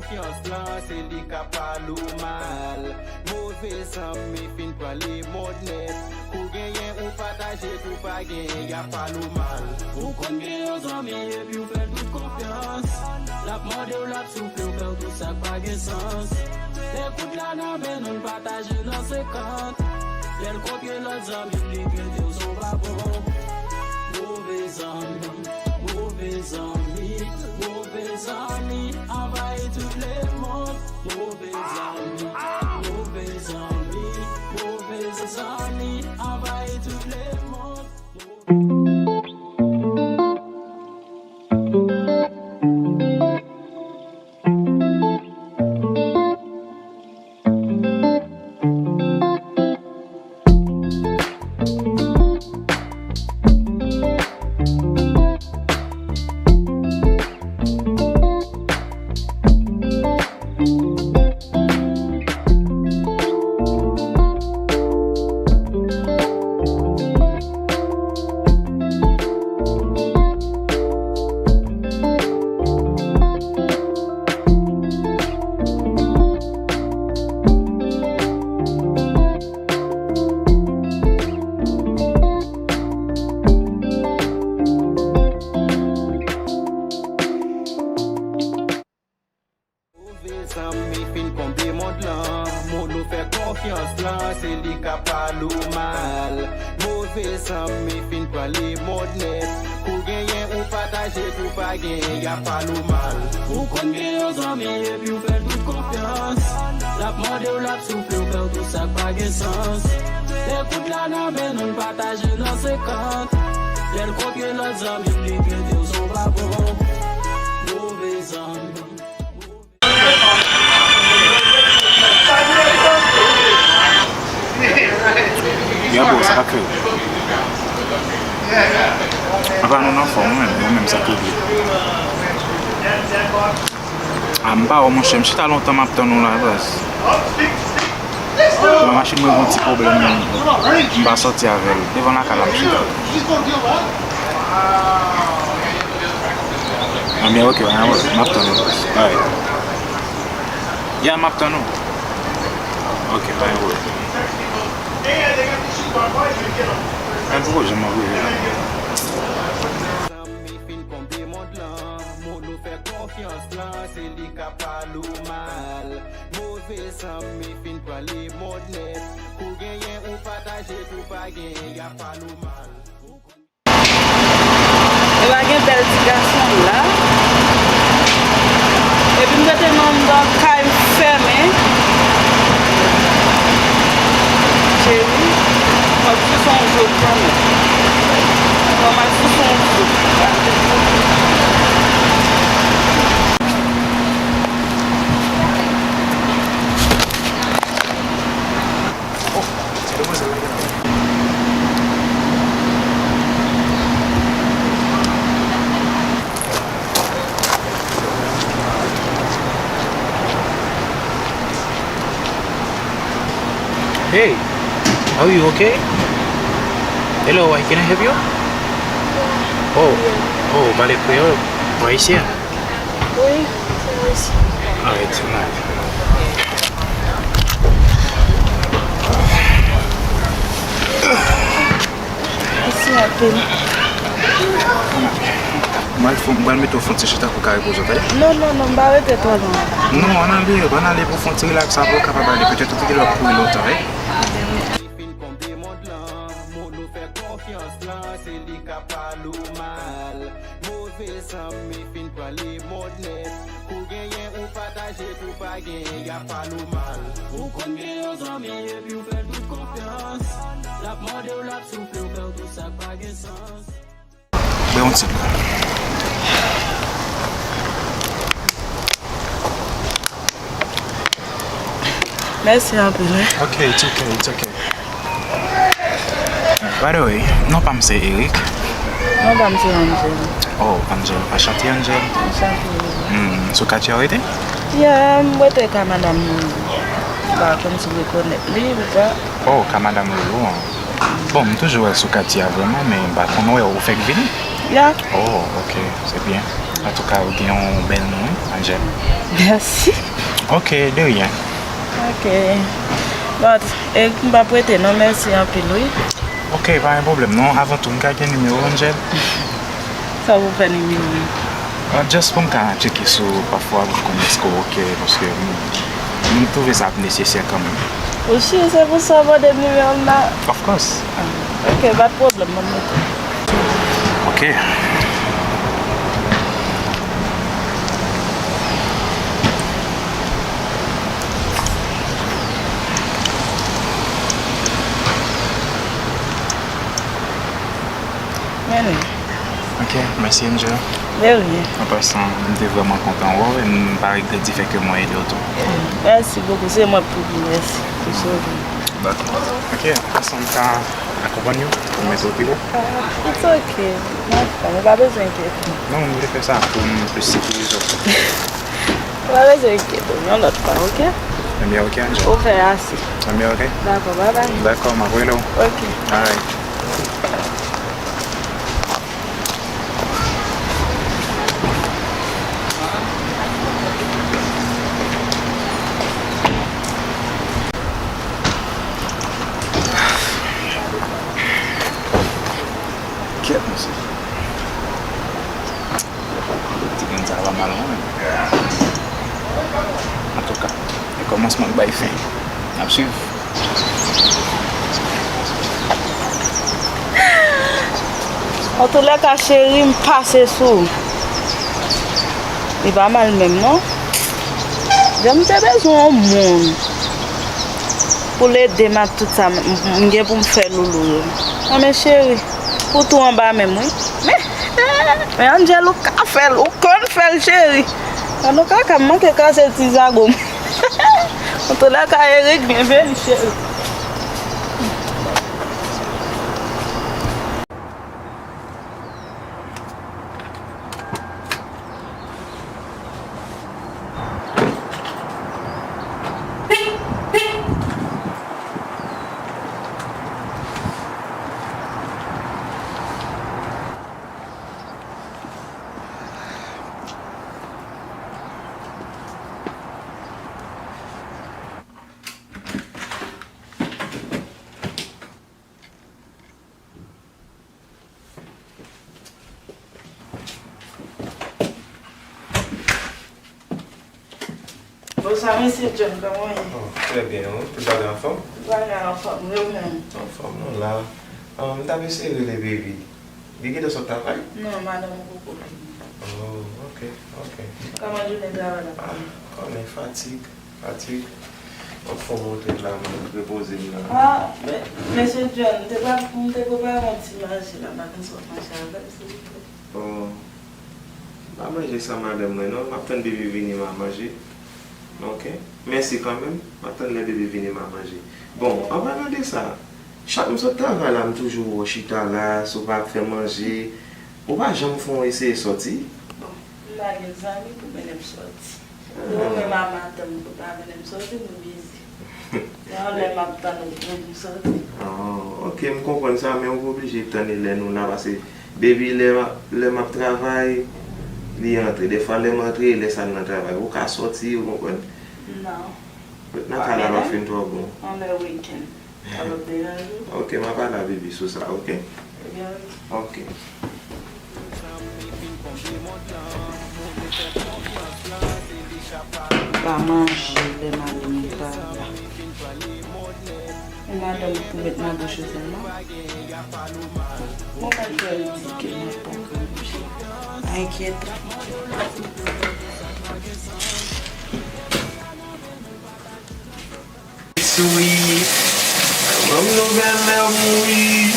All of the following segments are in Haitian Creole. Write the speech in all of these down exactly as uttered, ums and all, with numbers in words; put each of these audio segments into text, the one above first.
Konfyans lan, se li k ap pale w mal. Move zanmi fin pran lemonn nèt. Kou genyen ou pataje, kou pa genyen y ap pale w mal. Ou konn gen yon zanmi epi w fè l tout konfyans. L ap mande w, l ap soufle w, fè w tout sa k pa gen sans. Lè kout la nan men nou, n pataje nan senkant. Lè l kontre lòt zanmi, li trete w se yon babon. Move zanmi, move zanmi, move zanmi anvayi tout lemonn. Move zanmi, move zanmi, move zanmi anvayi tout lemonn. Move zanmi fin konble mond lan. Moun ou fè konfyans lan, se li k ap pale w mal. Move zanmi fin pran lemonn nèt. Kou genyen ou pataje, kou pa genyen y ap pale w mal. Ou konn gen yon zanmi epi w fè l tout konfyans. L ap mande w, l ap soufle w, fè w tout sa k pa gen sans. Lè kout la nan men nou, n pataje nan senkant. Lè l kontre lòt zanmi, li trete w se yon babon. Move zanmi. Gabo, sa k ap fèt? Apa nou nan fòm, wi, mwen menm sa ki byen. A, m pa wè, monchè, m chita lontan, m ap tann ou la, baz. Bon, machin mwen gen yon ti pwoblèm, m pa sòti avè l. Devan lakay la, m chita. Anben, ok, anben, ok, m ap tann ou. Alright. Ya, m ap tann ou. Ok, pa gen pwoblèm. Mwen poko janm rive la. Zanmi fin konble mond lan, moun ou fè konfyans lan, se li k ap pale w mal. Move zanmi fin pran lemonn nèt. Kou genyen ou pataje, kou pa genyen y ap pale w mal. E pa gen bèl ti gason la. Epi m rete nan anndan kay m fèmen. Cheri, m ap sou son zot kanmenm. Mwen m ap sou son zot. Hey, are you okay? Hello, can I help you? Oh, oh, pale kreyòl? Ou ayisyen? Wi, se ayisyen. Alright, tonight. Mèsi anpil. Mwen, fò, mwen mete w fon ti chita pou w ka repoze w, tande? Non, non, non, m pa rete twò lontan. Non, ann ale, ann ale pou w fon ti rilaks apre w kapab ale. Petèt ou te gen lè w ap kouri lontan, wi. Moun ou fè konfyans lan, se li k ap pale w mal. Move zanmi fin pran lemonn nèt. Kou genyen ou pataje, kou pa genyen y ap pale w mal. Ou konn gen yon zanmi epi w fè l tout konfyans. L ap mande w, l ap soufle w, fè w tout sa k pa gen sans. Bwè yon ti dlo. Mèsi anpil, wi. Ok, it's ok, it's ok. By the way, non pa m se Eric. Non pa m se Angel. Oh, Angel. Anchante, Angel. Anchante. Hmm, sou katye a w rete? Yeah, m rete ka madanm, m pa konn si w rekonèt li ou pa. Oh, ka madanm Loulou an. Bon, m toujou wè l sou katye a vrèman, men m pa konn wè w, ou fèk vini? Yeah. Oh, ok, se byen. Antouka, ou gen yon bèl non, wi, Angel. Mèsi. Ok, de rien. Ok. But, e, m p ap rete non, mèsi anpil, wi. Ok, pa gen pwoblèm non. Avan tou, m ka gen nimewo w, Angel? Sa w pou fè nimewo m? Ah, just pou m ka tcheke sou ou pafwa, pou m konn èske w ok, paske m, m twouve sa ap nesesè kanmenm. Ou si se pou sa w mande m nimewo m la? Of course. Ah, ok, pa t pwoblèm, mwen mete. Ok. Men li. Ok, mèsi, Angel. De rien. An pasan, m te vrèman kontan wè w, e m pa regrèt difè ke mwen ede w tou. Mèsi bokou, se mwen pou di mèsi pou sove. Dakò. Ok, an pasan, m ka akonpanye w pou mete w pi wo? Ah, it's ok. Mwen fè, ou pa bezwen enkyete. Non, m vle fè sa pou m plis sekirize w. Ou pa bezwen enkyete w, yon lòt fwa, ok? Ebyen, ok, Angel. Ou fè ase. Ebyen, ok. Dakò, bye bye. Dakò, m ap rele w. Ok. Alright. Kèt, mesye. Ti grenn sa va mal, non, men. Antouka, e kòmansman k bay fen. N ap swiv. Antoulèka, cheri, m pase sou ou. Li pa mal menm, non. Jan m te bezwen yon moun pou l ede m ak tout sa m, m, m gen pou m fè loulou yo. Anben, cheri, ou tou anba men m, wi. Men, men Angel, ou ka fè l, ou konn fè l, cheri. An nou kaka, m manke kase ti zago m. Antoulèka, Eric, byenveni, cheri. Bonswa, mesye John, kòman w ye? Oh, trè byen, wi. Tout bagay anfòm? Tout bagay anfòm, wi, ou menm? Anfòm, nou la. Ah, m t ap eseye rele Baby. Li gentan sot travay? Non, madanm ou poko vini. Oh, ok, ok. Kòman jounen travay la? Ah, kòman, fatig. Fatig. Mwen fon mwen ret la, mwen repoze m la. Ah, men, mesye John, m te pa, m te prepare yon ti manje la, m pa konn si w ap manje avè m, silvouplè. Oh, m pa manje san madanm mwen, non. M ap tann Baby vini, m a manje. Ok. Mèsi kanmenm. M ap tann lè Baby vini, m a manje. Bon, an palan de sa, chak m sot travay la, m toujou wè w chita la, si w pa ap fè manje, ou pa janm fè w eseye sòti? Bon, m pa gen zanmi pou mennen m sòti. Ou menm a madanm ou pa mennen m sòti, nou bizi. Gen yon lè m ap tann ou pou m sòti. Ah, ok, m konprann sa, men ou pa oblije tann e lè nou la, paske Baby, lè m ap, lè m ap travay, li antre. Dèfwa, lè m antre, e lè sa l nan travay. Ou ka sòti, ou konprann? Non. Nan ka la pa fin twò bon. Anlè wikenn. Sa p ap deranje w? Ok, m a pale a Baby sou sa, ok? Ebyen, ok. Ok. Pa manje lè madanm ou pa la. E madanm ou pou met nan bouch ou sèlman. Bon, mwen fè l di ke mwen poko manje. Pa enkyete. Souri, ban m nouvèl lè w mouri.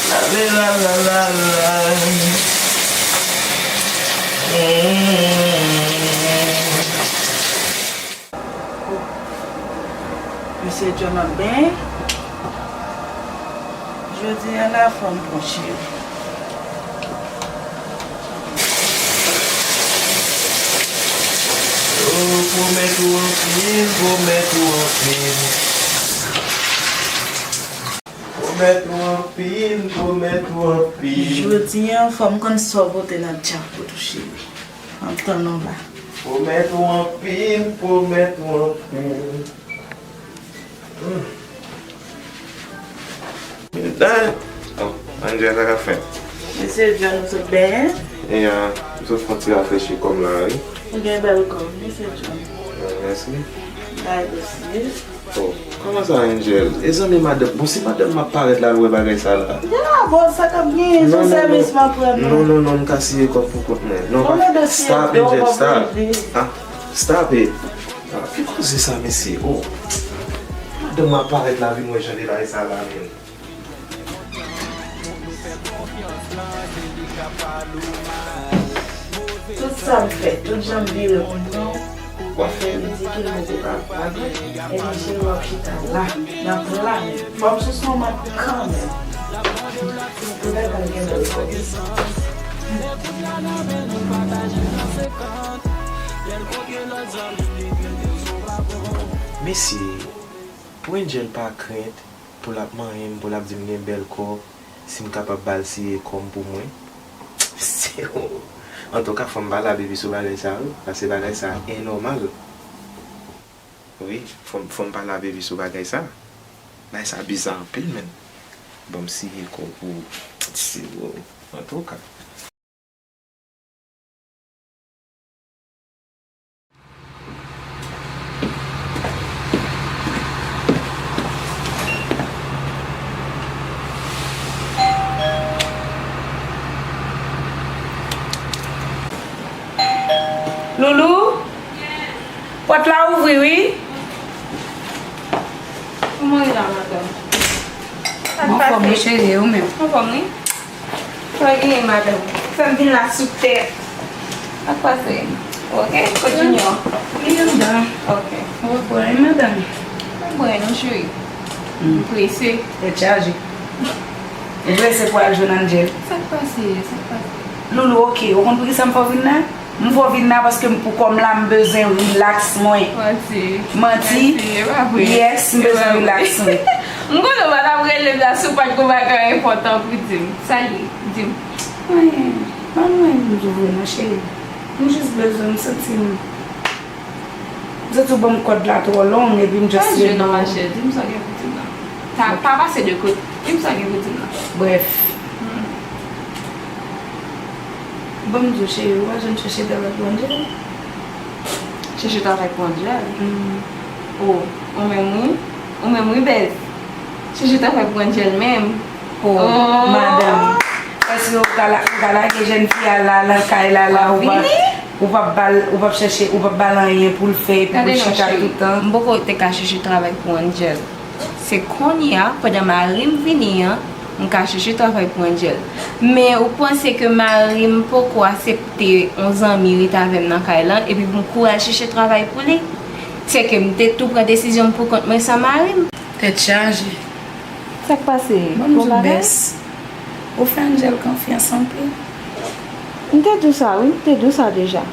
La, la, la, la, la, la. Mm. Mesye John ap benyen. Jodi a la, fò m pran cheri. Yo pwomèt ou anpil, pwomèt ou anpil. Pwomèt ou anpil, pwomèt ou anpil. Jodi a, fò m konn sa w pote nan tchak pou tou cheri. Antann nou la. Pwomèt ou anpil, pwomèt ou anpil. Hmm. Mil dòla. Oh, Angel, sa k ap fèt? Mesye John, ou sot benyen? E, ah, m sot fè yon ti rafrechi kò m la, wi. Ou gen bèl kò, mesye John. Ah, mèsi. Bagay dosye. Oh, kòman sa, Angel? E zanmi madanm, bon, se madanm m ap parèt la, l wè bagay sa la. Ya, bon, sa k ap genyen, se yon sèvis m ap rann ou. Non, non, non, m ka siye kòb pou kont mwen. Non, stop, Angel, stop. Ah, stop it. Ah, ki koze sa, mesye? Oh. Madanm mwen ap parèt la, vin wè jan de bagay sa la, menm. Tout sa m fè, tout jan m vire moun nan, w ap fè ridikil, men se pa vre. Epi cheri w ap chita la, nan plan. Fò m sou son mwen kanmenm. Pou lè pral gen bèl kòb. Mesye, pou Angel pa krent pou l ap manyen m, pou l ap di m gen bèl kò, si m kapab ba l siye kò m pou mwen. Antouka, fò m pale a Baby sou bagay sa, wi, paske bagay sa enòmal. Wi, fò m, fò m pale a Baby sou bagay sa. Bagay sa biza anpil, menm. Ban m siye kò pou ti siro. Antouka. Loulou? Pòt la ouvri, wi. Kòman w ye la, madanm? Anfòm, wi, cheri, e ou menm? Anfòm, wi. Sa genyen, madanm? Fè m vin la sou tèt. Sa k pase? Ok, Kot Junior? Li anndan. Ok. Ou wè pwoblèm, madanm? Mwen prese, non, cheri. M prese. Tèt chaje. Ou prese pou al jwenn Angel? Sa k pase? Sa k pase? Loulou, ok. Ou konn poukisa m fè w vin la? M fè w vin la paske m pou kò m la, m bezwen relax mwen. Manti. Manti? Manti, e pa vre. Yes, m bezwen relax mwen. M konnen w pa t ap rele m la si w pa t gon bagay enpòtan pou di m. Sa l ye? Di m. Anyen. Pa gen anyen pou m di w vre non, cheri. M jis bezwen, m santi m, m santi w ban m kòd la twò long, epi m just... Pa jwe non, machè. Di m sa w gen pou di m la. Pa pase de kote. Di m sa w gen pou di m la. Brèf. Hmm. Ban m di w, cheri, ou pa janm chèche travay pou Angel? Chèche travay pou Angel? Hmm. Oh, ou menm wi. Ou menm wi, bèz. Chèche travay pou Angel menm. Oh, madanm. Èske ou ka la, ou ka lage jèn fi a la, nan kay la, la, ou pa, ou p ap ba l, ou p ap chèche, ou p ap ba l anyen pou l fè, epi pou l chita tout tan? M poko te ka chèche travay pou Angel. Se kounye a, pandan mari m vini an, m ka chèche travay pou Angel. Men ou panse ke mari m poko aksepte yon zanmi rete avè m nan kay lan, epi pou m kouri al chèche travay pou li? Sèke m te tou pran desizyon m pou kont mwen san mari m. Tèt chaje. Sa k pase? Bon bagay? Ou fè Angel konfyans anpil. M te di w sa, wi, m te di w sa deja.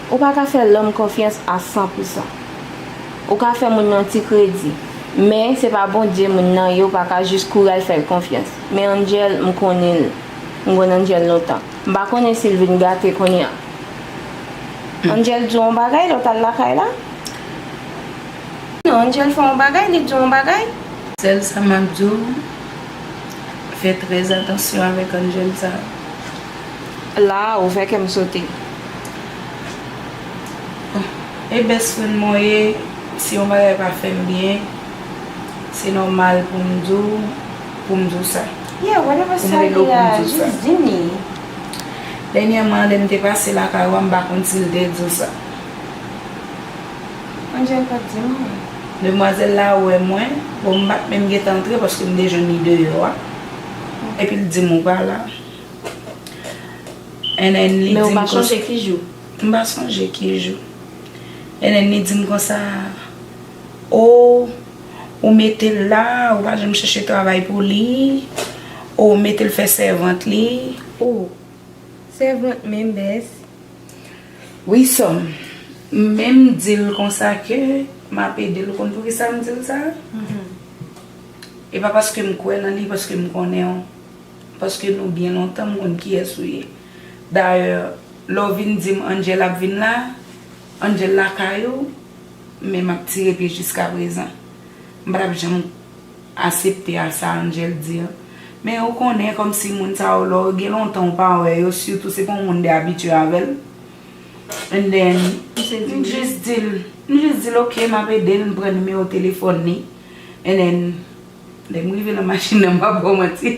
Ou pa ka fè lòm konfyans a san pou san. Ou ka fè moun nan ti kredi, men se pa Bondye moun nan ye, ou pa ka jis kouri al fè l konfyans. Men Angel, m konnen l. M konn Angel lontan. M pa konnen si l vin gate kounye a. Hmm. Angel di w yon bagay lè w t al lakay la? Non, Angel fè yon bagay, li di w yon bagay. Sèl sa m ap di w, fè trè atansyon avèk Angel sa. La, ou fè kè m sote. Bon, e best friend mwen ye, si yon bagay pa fè m byen, se nòmal pou m di w, pou m di w sa. Yeah, whatever sa ye a, jis di m li. Dènyèman, lè m te pase lakay ou a, m pa konn si l te di w sa. Angel pa t di m anyen. Demwazèl la wè mwen, bon, m pa t menm gentan antre paske m te jwenn li deyò a. Epi l di m ou pa la. And then li di m konsa. Men ou pa sonje ki jou? M pa sonje ki jou. And then li di m konsa, o, ou mete l la, ou pa janm chèche travay pou li, o, ou mete l fè sèvant li. O, sèvant menm bès. Wi, sè m. M menm di l konsa ke m ap ede l. Ou konn poukisa m di l sa? Mhm. E pa paske m kwè nan li, paske m konnen w. Paske nou byen lontan, m konn kiyès ou ye. Dayè, lè w vin di m Angel ap vin la, Angel lakay ou, men m ap tire pye jiskaprezan. M pa t ap janm aksepte a sa Angel di an. Men ou konnen kòmsi moun sa yo, lè w gen lontan w pa wè yo, sitou se pa yon moun de abitye avè l. And then, m jis di l, m jis di l, "Ok, m ap ede l, m pran nimewo telefòn li." And then, lè m rive nan machin nan, m pa ba w manti.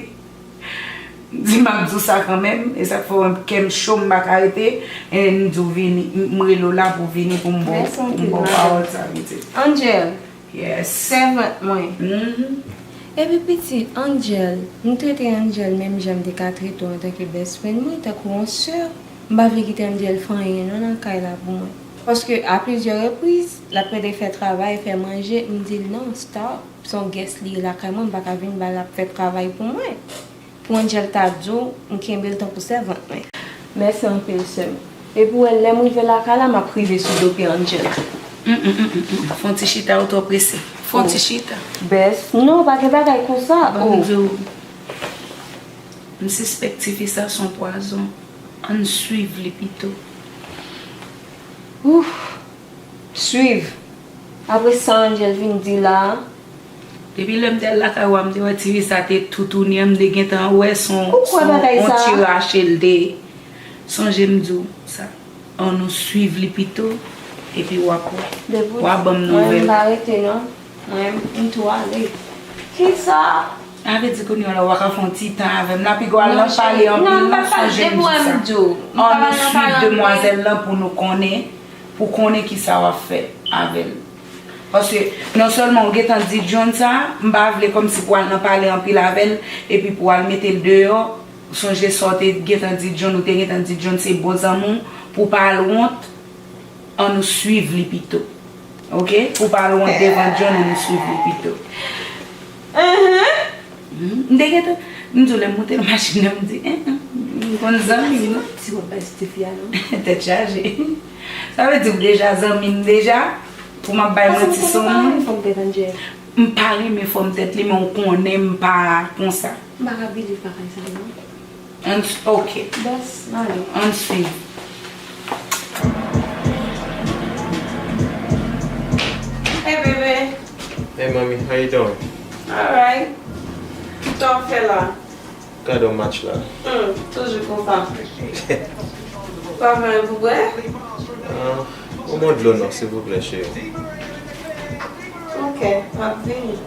M di, "M ap di w sa kanmenm," e sa k fè w wè kè m cho, m pa ka rete. And then, m di w vini, m, m rele w la pou w vini, pou m ba w, pou m ba w pawòl sa, pitit. Angel, Yes. Sèvant mwen. Mhm. Epi pitit, Angel, m trete Angel menm jan m te ka trete w antanke best friend mwen, tankou yon sè. M pa vle kite Angel fè anyen non nan kay la pou mwen. Paske a plizyè repriz, l ap rele fè travay, fè manje, m di l non, stop. Se yon guest li ye lakay mwen, m pa ka vin ba l ap fè travay pou mwen. Pou Angel ta di w, m kenbe l tankou sèvant mwen. Mèsi anpil, sè m. Epi w wè, lè m rive lakay la, m ap rive sou do pye Angel. Mm, mm, mm, mm, mm. Fè yon ti chita, ou twò prese. Fè yon ti chita. Best. Non, pa gen bagay konsa. Ban m di w, m sispèk tifi sa se yon pwazon. Ann swiv li pito. Ouf. Swiv. Apre sa Angel vin di la. Depi lè m te al lakay ou a, m te wè tifi sa te toutouni an, m te gentan wè se yon, se yon, yon ti rache l te ye. Sonje m di w sa. Ann nou swiv li pito, epi w ap wè. W ap ban m nouvèl. Mwen, m pa rete non. Mwen, m tou ale. Kisa? Sa vle di kounye a la, w pa ka fè yon ti tan avè m la, piga w al nan pale anpil, non, sonje m di w sa. Ann nou swiv demwazèl lan pou nou konnen, pou konnen kisa w ap fè avè l. Paske non sèlman w gentan di John sa, m pa vle kòmsi pou w al nan pale anpil avè l, epi pou w al mete l deyò, sonje sa w te gentan di John, ou te gentan di John se bon zanmi w, pou w pa al wont, ann nou swiv li pito. Oke? Pou w pa al wont devan John, ann nou swiv li pito. Mhm. M te gentan, m di w lè m monte nan machin nan, m di, en, en, m konn zanmi m non. Ti w ap bay sou tifi a non. Tèt chaje. Sa vle di w deja zanmi m deja, pou m ap bay manti sou moun. Paske m konnen w pa renmen fòm tèt Angel. M pa renmen fòm tèt li, men w konnen m pa konsa. M pa ka believe bagay sa non. Ann s-, ok. Best, ale. Ann swiv. Hey, baby. Hey, mommy, how you doing? Alright. Sa w ap fè la? Gade yon match la. Hmm, toujou konsa. Pa vle anyen pou bwè? Ah, ban mwen dlo non, silvouplè, cheri. Ok, m ap vini.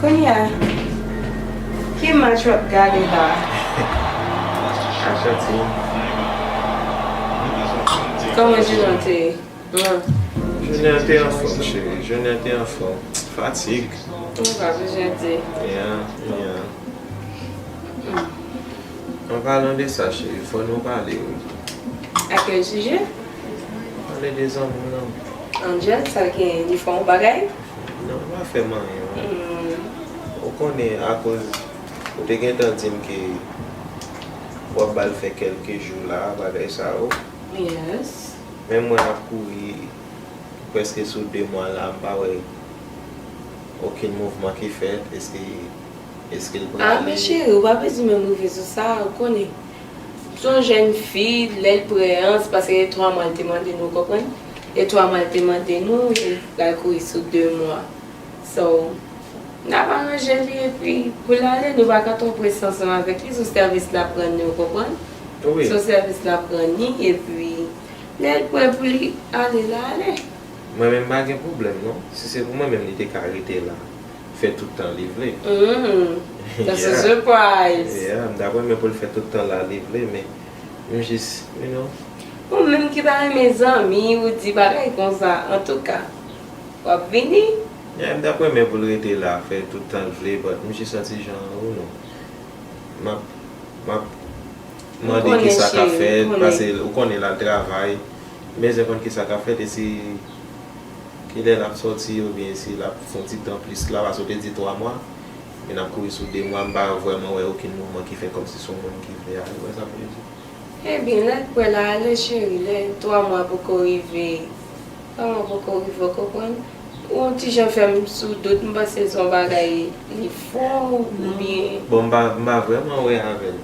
Kounye a, ki match w ap gade la? Ajantin. Kòman jounen an te ye? Jounen an te anfòm, cheri. Jounen an te anfòm. Fatig. Ou pa bezwen di. Yeah, yeah. An palan de sa, cheri, fò nou pale, wi. A quel sujet? Pale de zanmi w lan. Angel, sa l genyen, li fè yon bagay? Non, li pa fè m anyen, non. Hmm. Ou konnen, akoz ou te gentan di m ke w ap ba l fè kèlke jou la, bagay sa yo. Yes. Men mwen ap kouri prèske sou de mwa la, m pa wè okenn mouvman ki fèt. Èske, èske l prale? Ah, men cheri, ou pa bezwen menm rive sou sa, ou konnen. Se yon jèn fi, lè l prè an, se paske e twa mwa l te mande nou, ou konprann? E twa mwa l te mande nou, e l pral kouri sou de mwa. So, n ap aranje li epi pou l ale, nou pa ka twò prese ansanm avèk li sou sèvis l ap rann ni, ou konprann? Wi. Sou sèvis l ap rann ni, epi lè l prè pou li ale, l ale. Mwen menm pa gen pwoblèm non. Si se pou mwen menm, li te ka rete la, fè tout tan li vle. Mm. That's a surprise. Yeah, m ta renmen pou l fè tout tan la li vle, men m jis, you know. Ou menm ki pa renmen zanmi, ou di bagay konsa, antouka. W ap vini? Yeah, m t ap renmen pou l rete la, fè tout tan l vle, but m jis yon ti jan, you know. M ap, m ap mande kisa k ap fèt, paske ou konnen l al travay. M bezwen konn kisa k ap fèt, e si kilè l ap sòti, oubyen si l ap fè yon ti tan plis la, paske w te di twa mwa. Men n ap kouri sou de mwa, m pa vrèman wè okenn mouvman ki fè kòmsi se yon moun ki vle ale. Ou wè sa m vle di? Ebyen, lè l prè la, ale cheri, lè twa mwa poko rive. Twa mwa poko rive, w konprann? Ou yon ti jan fè m sou dout, m panse se yon bagay li fè w, oubyen. Bon, m pa, m pa vrèman wè avè l.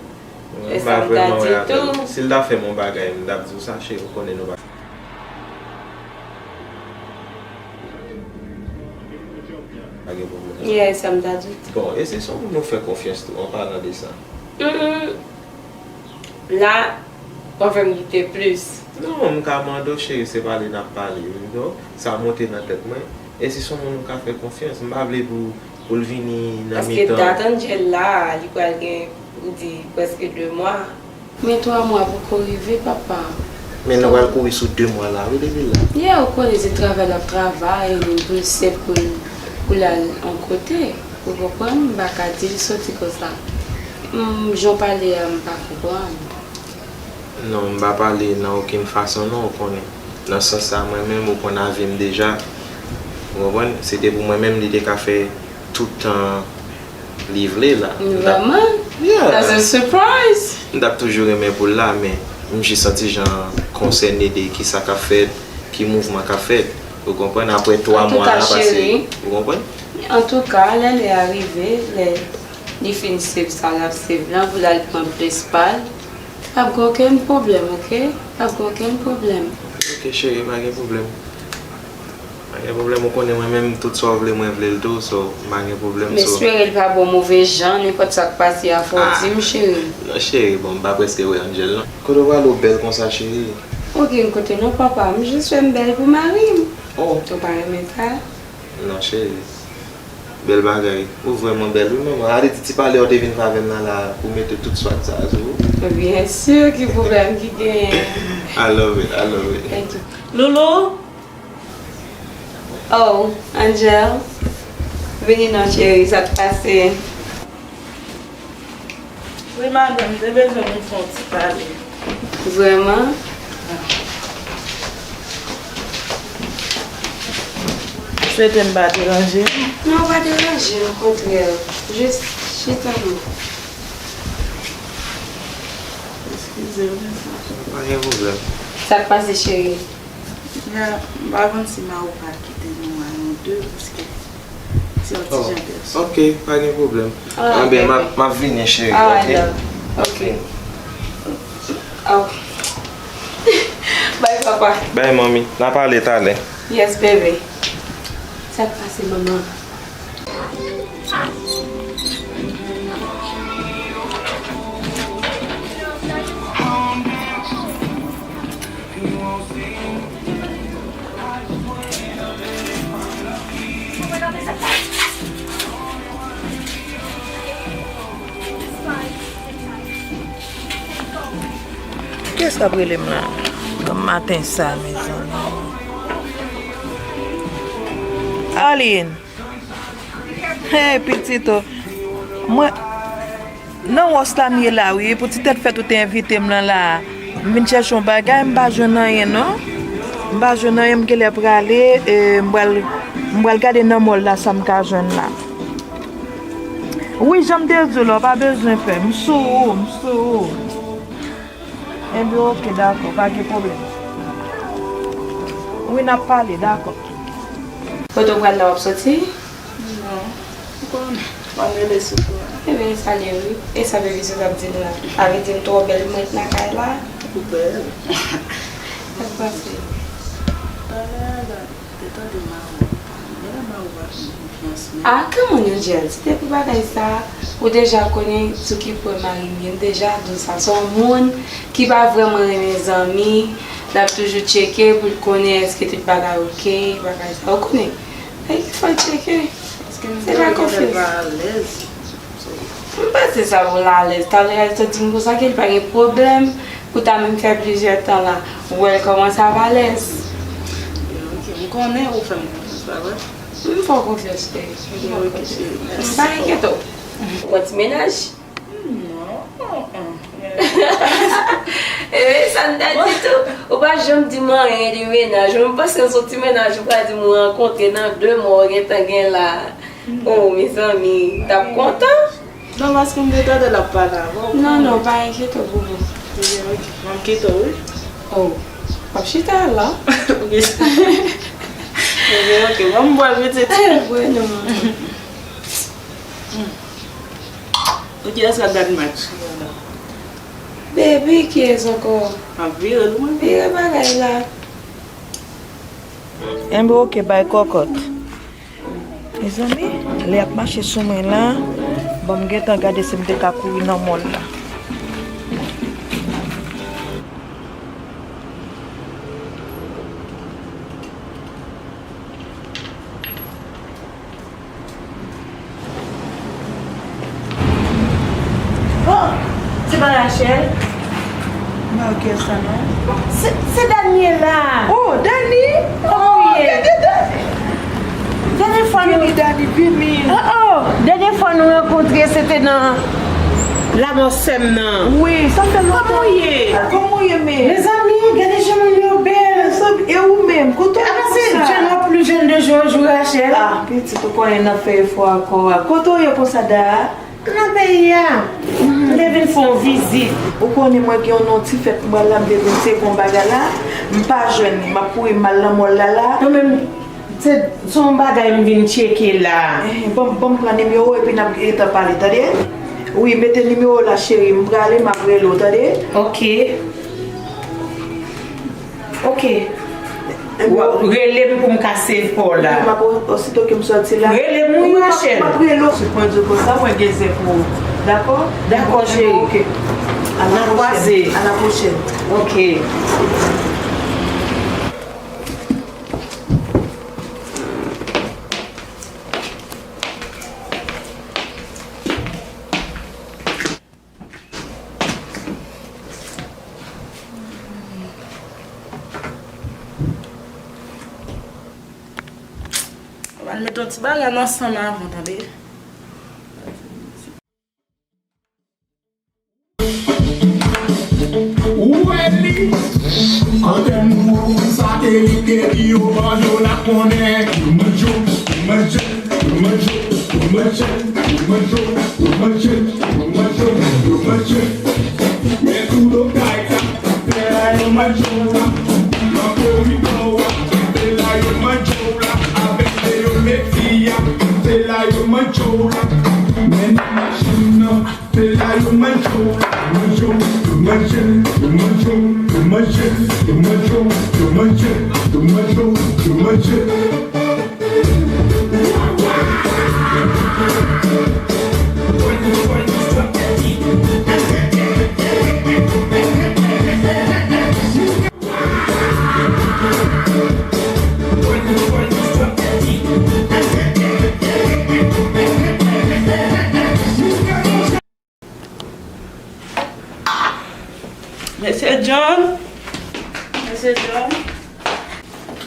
M pa vrèman wè avè l. Si l ta fè m yon bagay, m t ap di w sa, cheri, ou konnen nou pa. Pa gen pwoblèm. Yeah, sa m ta di w tou. Bon, e si se yon moun ou fè konfyans tou, an palan de sa? Mm, la, w ap fè m doute plis. Non, m ka mande w, cheri, se pale n ap pale, you know? Sa monte nan tèt mwen. E si se yon moun ou ka fè konfyans, m pa vle pou, pou l vini nan mitan. Paske dat Angel la, li pral gen, ou di, prèske de mwa. Men twa mwa poko rive, papa. Men nou pral kouri sou de mwa la, wi, depi la. Yeah, ou konnen se travay l ap travay, li plis sèf pou l, pou l al yon kote. Ou konprann? M pa ka di l soti konsa. Mm, jan w pale a, m pa konprann. Non, m pa pale nan okenn fason, non, ou konnen. Nan sans sa, mwen menm, ou konn avi m deja. Ou konprann? Se te pou mwen menm, li te ka fè tout tan li vle la. Vrèman? Yeah. That's a surprise. M t ap toujou renmen pou l la, men m jis yon ti jan konsène de kisa k ap fèt, ki mouvman k ap fèt. Ou konprann? Apre twa mwa la pase. Antouka, cheri. Ou konprann? Antouka, lè lè a rive, lè li fin save sa l ap save lan, pou l al pran ples pa l, p ap gen okenn pwoblèm, oke? P ap gen okenn pwoblèm. Oke, cheri, pa gen pwoblèm. Pa gen pwoblèm, ou konnen mwen menm, tout sa w vle, mwen vle l tou, so, m pa gen pwoblèm, so. M espere l pa ba w move jan, nenpòt sa k pase a, fò w di m, cheri. Non, cheri, bon, m pa prèske wè Angel, non. Kote w prale, w bèl konsa, cheri? Okenn kote non, papa, m jis fè m bèl pou mari m. Oh. Ou pa renmen sa? Non, cheri. Bèl bagay. Ou vrèman bèl, wi, manman. Alè di ti pale w te vin fè avè m nan la pou mete tout swag sa a sou ou. Byen si, ki pwoblèm ki genyen? I love it, I love it. Thank you. Loulou? Oh, Angel. Vini non, cheri, sa k pase? Wi, madanm, m te bezwen nou fè yon ti pale. Vrèman? Swete m pa deranje w? Non, w pa deranje m, okontrè. Jis chita non. Eskize m. Pa gen pwoblèm. Sa k pase, cheri? Ya, m pa konn si mari w pral kite nou a nou de, paske se yon ti jan pèsonèl. Ok, pa gen pwoblèm. Anben, m ap, m ap vini, cheri, ok? Alright, love. Ok. Oh. Bye, papa. Bye, manmi. N a pale talè. Yes, bebe. Sa k pase, manman? Kiyès k ap rele m la? Nan maten sa, mezanmi. Arline! Hey, pitit o. Mwen, nan wòs la m ye la, wi. Pou ti tèt fèt ou te envite m nan la. M vin chèche yon bagay, m pa jwenn anyen, non. M pa jwenn anyen, m genlè prale, e, m pral, m pral gade nan mòl la sa m ka jwenn la. Wi, jan m te di w la, w pa bezwen pè. M sou ou, m sou ou. Enben, oke, dakò, pa gen pwoblèm. Wi, n ap pale, dakò. Kote w pral la, w ap soti? Non, ou konnen, m ap rele sou kou a. Enben, sa l ye, wi. E sa bebe sot ap di m la? Sa vle di m twò bèl pou m ret nan kay la? Ou bèl. Sa k pase? Bagay a la. Te tande mari w ap pale. Genlè mari w pa gen konfyans menm. Ah, come on, Angel. Se te pou bagay sa, ou deja konnen sou ki pwen mari m ye. M deja di w sa. Se yon moun ki pa vrèman renmen zanmi. L ap toujou tcheke pou l konnen èske tout bagay oke, bagay sa. Ou konnen. Fò l tcheke. Se pa konfyans. Paske m te wè genlè l pa alèz. M panse sa pou l alèz. Talè a l sot di m konsa ke l pa gen pwoblèm pou ta menm fè plizyè tan la. Ou wè l kòmanse ap alèz. Ok, m konnen ou fè m konfyans, pa vre? M fè w konfyans, cheri. M fè w konfyans. M pa enkyete w. Ou pran ti mennaj? Non. E sa m ta di tou. Ou pa janm di m anyen de mennaj. Mwen panse se yon ti mennaj ou pral di m ou rankontre nan de mwa ou gentan gen la. Oh, mezanmi, t ap kontan? Non, paske m te tande l ap pale avè w. Non, non, pa enkyete w, Boubou. Ebyen, ok. M ap kite w, wi. Oh, w ap chita la? Wi. Ebyen, ok. Ban m bwè, pitit. Eh, bwè non. Ou kiyès k ap gad match? Baby, kiyès ankò? M ap vire l, wi. Vire bagay la. Enben, ok, bay kòkòt. Mezanmi, lè y ap mache sou mwen la, ban m gentan gade si m te ka kouri nan mòl la. Oh, se pa Rachel? M pa wè kiyès sa non. Se, se Daniela. Oh, Dani? Kòman w ye? Dènye fwa nou... Vini, Dani, vini. Oh, oh. Dènye fwa nou rankontre, se te nan lamò sè m nan. Wi, sa fè lontan. Kòman w ye? Kòman w ye, men? Mezanmi, gade jan moun yo bèl. Mezanmi, e ou menm? Kote w ye konsa? Jan w ap pli jèn de jou an jou, Rachel. Ah, pitit, ou konnen n ap fè efò ankò a. Kote w ye konsa, Da? Nan peyi a. M te vin fè yon vizit. Ou konnen mwen gen yon ti fèt m pral la, m te vin tcheke yon bagay la. M pa jwenn li, m ap kouri m al nan mòl la la. Mwen menm, se, se yon bagay m vin tcheke la. Eh, ban m, ban m pran nimewo w epi n ap gentan pale, tande? Wi, mete nimewo w la, cheri. M prale, m ap rele w, tande? Ok. Ok. Rele m pou m ka save pa w la. M ap, osito ke m sòti la. Rele m, wi, Rachel. M ap rele w. Mwen di w konsa, mwen gen zen pou ou. Dakò? Dakò, cheri. Ok. N a kwaze. À la prochaine. Ok. Ou al met yon ti bagay nan san m avan, tande. Ou wè li, antèn ou, satelit, epi yo ban yo la konnen. Manjo, manjo. Yo manje, yo manje, yo manje, yo manje, yo manje, yo manje. Men tou do kay la, se la yo manje w la. Nan koridò a, se la yo manje w la. Avèk Leo Messi a, se la yo manje w la. Men nan machin nan, se la yo manje w la. Manje w, yo manje, yo manje, yo manje, yo manje, yo manje, yo manje, yo manje. Mesye John. Mesye John.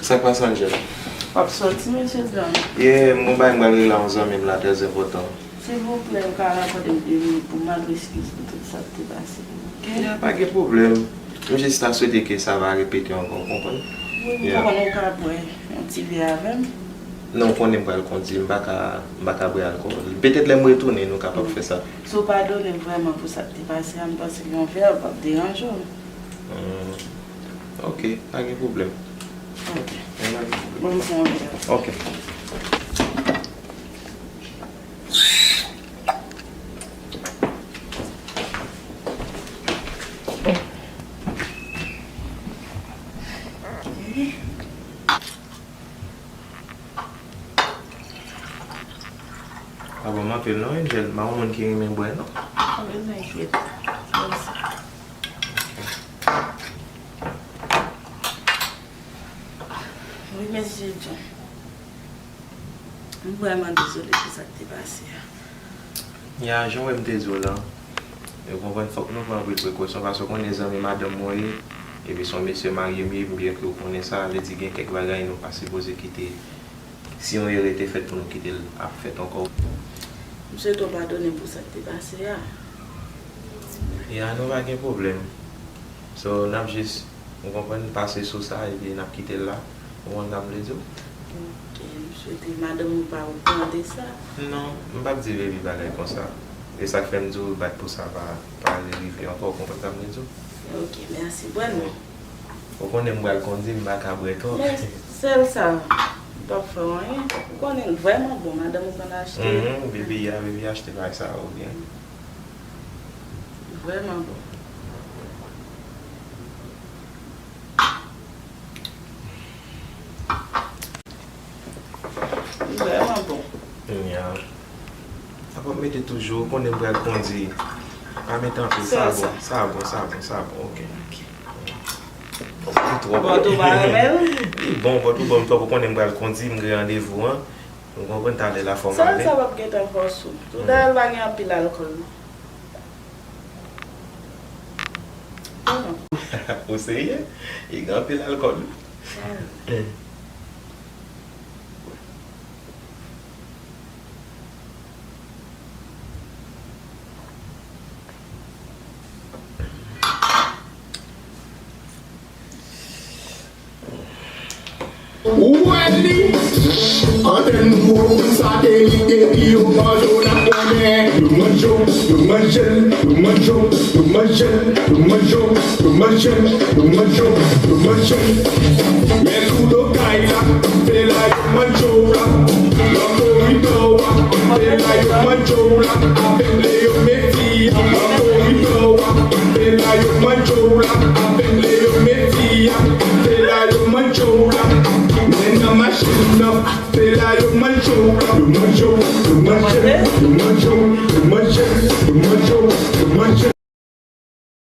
Sa k pase, Angel? W ap soti, mesye John? Yeah, m gon bagay m pral regle a yon zanmi m la, trè enpòtan. Silvouplè, ou ka akòde m de minit pou m mande eskiz pou tout sa k te pase, ok? Yeah, pa gen pwoblèm. M jis ta swete ke sa pa repete ankò, w konprann? Wi, m konprann ou ka bwè yon ti vè avè m. Non, ou konnen m pral kondi, m pa ka, m pa ka bwè alkòl. Petèt lè m retounen, nou kapab fè sa. Si w padone m vrèman pou sa k te pase a, m panse yon vè p ap deranje w. Hmm. Ok, pa gen pwoblèm. Ok. Ban m pran yon vè. Ok. Pa bon anpil non, Angel. M pa yon moun ki renmen bwè non. Pa bezwen enkyete. Mèsi. Wi, mesye John. M vrèman dezole pou sa k te pase a. Ya, jan w wè m te di w lan, ou konprann, fòk nou pran anpil prekosyon, paske w konnen zanmi madanm mwen ye, epi se yon mesye marye m ye, byenke w konnen sa, vle di gen kèk bagay nou pa sipoze kite, si yon erè te fèt pou nou kite l ap fèt ankò. M swete w padone m pou sa k te pase a. Ya, nou pa gen pwoblèm. So, n ap jis, ou konprann, pase sou sa, epi n ap kite l la. Ou konprann sa m vle di w? Ok, m swete madanm ou pa okouran de sa. Non, m p ap di Vivi bagay konsa. E sa k fè m di w bat pou sa pa, pa rerive ankò, w konprann sa m vle di w? Ok, mèsi, bwè non. Ou konnen m pral kondi, m pa ka bwè twòp. Men sèl sa, m p ap fè w anyen. Ou konnen l vrèman bon, madanm ou konn achte. Mhm, Vivi a, Vivi achte bagay sa yo byen. Vrèman bon. Li vrèman bon. Ya. Sa p ap mete toujou, ou konnen m pral kondi. Pa mete anpil, sa bon, sa bon, sa bon, sa bon, ok. Li twòp. Bon, tou pa renmen l? Li bon, bon, tou bon, m twòp, ou konnen m pral kondi, m gen randevou an. Ou konprann, talè la fò m ale. Sèl sa p ap gentan fòse w. Tou dayè l pa gen anpil alkòl non. Ou serye? Li gen anpil alkòl wi. Ou wè li? Antèn gwo satelit, depi yo manje w n ap konnen. Yo manje w, yo manje l, yo manje w, yo manje l, yo manje w, yo manje l, yo manje w, yo manje l. Men kou do kay la, se la yo manje w la. Nan koridò a, se la yo manje w la. Avèk Leo Messi a, nan koridò a, se la yo manje w la. Avèk Leo Messi a, se la yo manje w la. Men nan machin nan, se la yo manje w la. Yo manje w, yo manje w, yo manje w, yo manje w,